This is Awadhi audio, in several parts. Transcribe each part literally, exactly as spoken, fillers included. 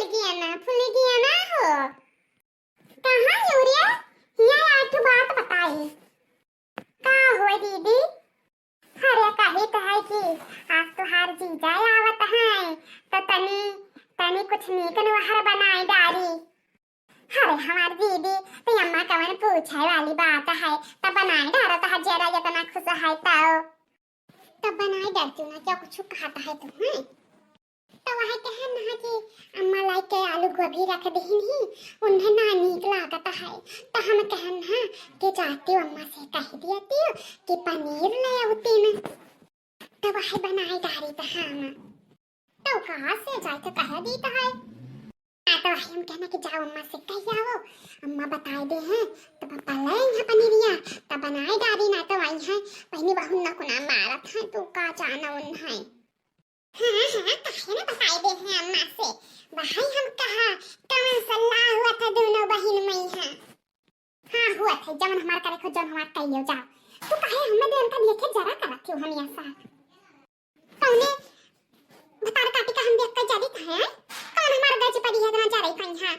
फुलगिया ना, फुलगिया ना हो। कहाँ यूरिया? हिया आठ बात बताई। का हो दीदी? अरे कहे तो है कि आज तोहार जीजा आवत हैं, तो तनी, तनी कुछ नीक नोहर बनाई डारी। अरे हमार दीदी, तो अम्मा कवन पूछे वाली बात है, तो बनाई डारो तो जरा इतना खुश है तो। तब बनाई डरती ना, क्या कुछ कहत है तू, हैं? तो वह कहन ना कि अम्मा लाई के आलू गोभी रख दीन ही, उन्हें ना नीक लागत है। तो हम कहन ना कि जाती हूँ अम्मा से कह दिया कि पनीर ले आती ना। तो वह बनाई डारी तो हम। तो कहाँ से जाए तो कह दी तो है। हाँ, तो वही हम कहना कि जाओ अम्मा से कह आओ, अम्मा बताए दे हैं, तो पापा लाए हैं पनीरिया, तब बनाए डारी ना तो आई हैं, बहनी बहू ना कुना मारत हैं, तू का जाना उन है। हाँ, हाँ, काहे ना बताए दे हैं अम्मा से, वही हम कहा, कौन सलाह हुआ था दोनों बहन में है। हाँ, हुआ था, जवन हमार करे को, जवन हमार कह लियो जाओ। तू काहे हमें दे उनका देखे जरा करत हो हम ऐसा। कौने भतार काटी का हम देख के जरी कहे हैं? कौन हमार गज पड़ी है इतना जरे कहीं है?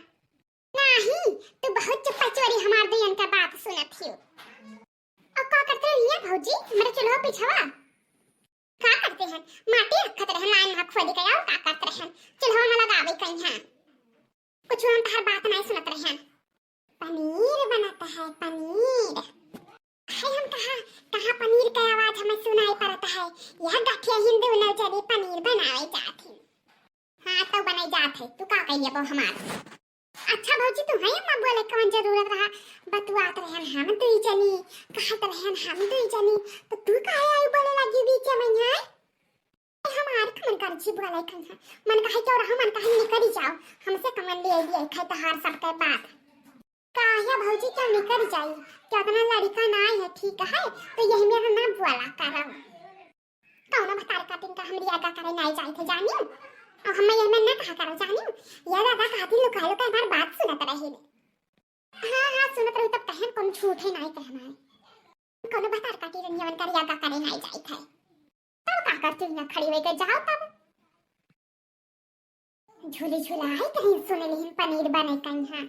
नाही, तू बहुत चुप्पा चोरी हमार दुयन का बात सुनत हियो। और का करते रहिए भौजी, हमारे चूल्हा पिछवा? का करते हैं? माटी रखत रहन, लाइन में खोद के और का करते रहन? चूल्हा में लगावे कहीं हैं। कुछ हम तहार बात नहीं सुनत रहन। पनीर बनत है, पनीर। हाय, हम कहा, कहा पनीर का आवाज हमें सुनाई पड़त है। यह गठिया हिंदू नौजरी पनीर बनावे जात ही। हाँ, तो बनाई जात है। तू का कही अब हमार? अच्छा भौजी, तू है अम्मा बोले कौन जरूरत रहा? बतुआत रहन हम दुई जनी, कहत रहन हम दुई जनी, तो तू काहे आई बोले लगी बीच में, हैं? हमार का मन कर जी बोले कहीं है। मन कहे क्यों रहा, मन कहे निकरी जाओ। हमसे कमन लिए लिए खाए तहार सबके बात। काहे भौजी क्यों निकरी जाई? क्या इतना लड़का ना है, ठीक है? तो यही मेरा ना बोला करो। कौनो भतार काटिन का हमरी आगा करे नाई जाई थे जानियो। और हमें यही में ना कहा करो जानियो। ये दादा कहती लुकाई लुकाई हमार बात सुनत रही। हाँ, हाँ, सुनत रही तब कहन कौन झूठ है नाई कहना है। कौनो भतार काटी रंजवन करी आगा करे नाई जाई थे। तब का करती ना खड़ी होई के जाओ तब। झूली झुलाई कहीं सुन लिहिन पनीर बने कहीं हाँ।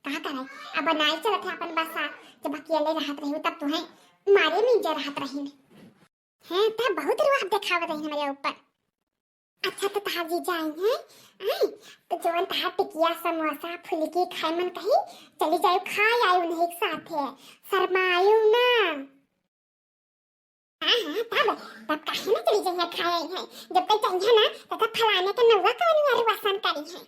का करे, अब नाई चलत है अपन बसा, जब अकेले रहत रही तब तुहें मारे मिंजे रहत रही। हैं, तब बहुत रुआब देखावत रही हमारे ऊपर। अच्छा तो तहार जीजा आई हैं, आई, तो जवन तहार टिकिया, समोसा, फुलकी खाए मन कही, चली जाए खाए आई उन्हें एक साथ है, शर्मायु ना। हाँ, हाँ, तब, तब काहे ना चली जइहे खाए हैं? जब तक जइहे ना, तब तक फलाने के नौवा कवनी अरुआसन करी है।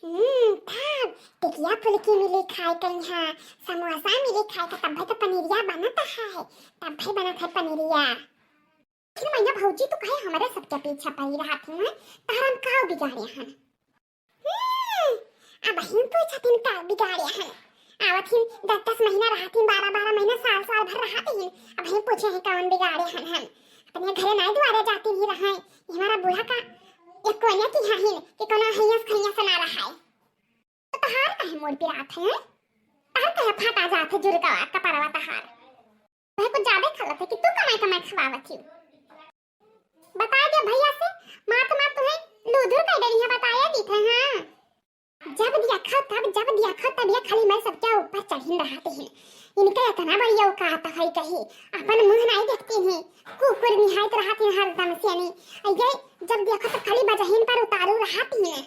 हम्म, तब टिकिया फुलकी मिली खाए के यहाँ, समोसा मिली खाए के, तब भाई तो पनीरिया बनत है, तब भाई बनत है पनीरिया। लेकिन मैया भौजी, तू काहे हमारे सबके पीछे पड़ी रहत है, तहर हम का बिगाड़े हन? हम्म, अब हिन पूछत हिन का बिगाड़े हन। आवत हिन दस दस महीना रहत हिन, बारह बारह महीना, साल साल भर रहत हिन। अब हिन पूछे हैं कौन बिगाड़े हन हम। अपने घरे नाई दुआरे जाती ही रहे। ये हमारा बूढ़ा का एक कोने की है हिन कि कोनो हैयस खैयस ना रहा है। तो तहार काहे मोड़ पिरात है? तहार काहे फाटा जात है जुर्गवा कपरवा तहार? वह कुछ ज्यादा खलत है कि तू कमाई कमाई खवावत ही। बता दे भैया से, मार तो मार तुम्हें लूधुर कर देनी है, बताया दी थे, हाँ। जब दिया खा तब, जब दिया खा तब, ये खाली मैं सबके ऊपर चढ़िन रहते हैं। इनके इतना बड़ी औकात है कही, अपन मुंह नहीं देखती हैं, कुकुर निहायत रहती हैं हरदम से नहीं। ये जब देखो तो खाली बजहिन पर उतारू रहती हैं।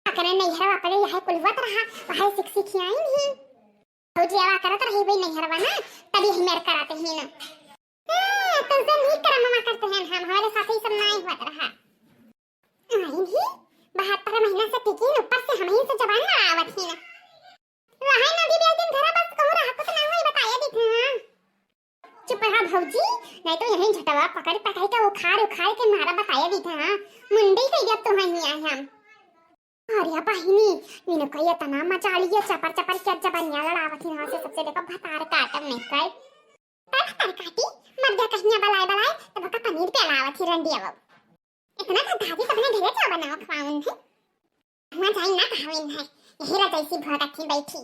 अपने नैहरवा पर यह कुलवत रहा, वह सिख सिखियाइन ही। भौजियावा करत रही भाई नैहरवा ना, तभी हम मेर कराते ही ना। हाँ, तो जन ही करम ममा करते हैं हम, हमारे साथ ही सब नाई हुआ रहा। आइन ही, बहत्तर महीना से टिकी न, ऊपर से हम ही से जबान लड़ावत ही ना। रहे ना दीदी, एक दिन घरा बस कहूँ रहा कुछ ना हुई, बताया दी था, हाँ। चुप रहा भौजी, नहीं तो यहीं झटवा पकड़ पकड़ के उखाड़ उखाड़ के मारा, बताया दी था, हाँ। मुंडी से जब तो वहीं आए हम। अरे बहिनी, इनको ये तना मचा लिए, चपर चपर के जबनिया लड़ावत ही, यहाँ से सबसे देखो भतार काटम नहीं कर। तब भतार काटी, मर गया कहिया बलाए बलाए, तब का पनीर पे लावत ही रंडिया बाबू। इतना का दादी तब ने घरे जा बनाओ खवाउन है। वहाँ जाई ना कहाविन है, यही रजाई सी भटक थी बैठी।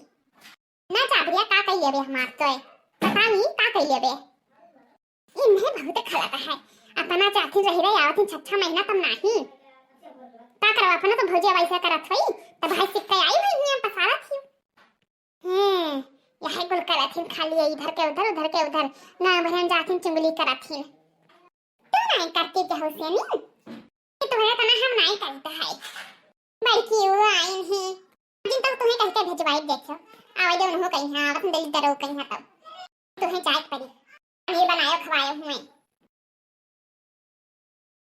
ना चाबरिया का कही लेबे हमार तोय? पता नहीं का कही लेबे। इन्हें बहुत खलत है। अपना चाहती रही रही आवत छह छह महीना तब नाही। का करवा, अपना तो भौजी वैसे करत होई, तब भाई सीख के आई हुई हियां पसारत ही। हम्म, यही कुल करत हिन, खाली इधर के उधर, उधर के उधर, ना भरन जाथिन चुगली करत हिन। तू नहीं करती क्या हुसैनी? ये तुम्हारा तना हम नहीं करता है। बल्कि वो आइन ही, जिन तक तुम्हें कह के भेजवाई देखो, आवे दे उन्हों कहीं, हाँ, वतन दिल डरो कहीं, हाँ, तब तुम्हें जाए पड़ी। पनीर बनायो, खवायो हुए।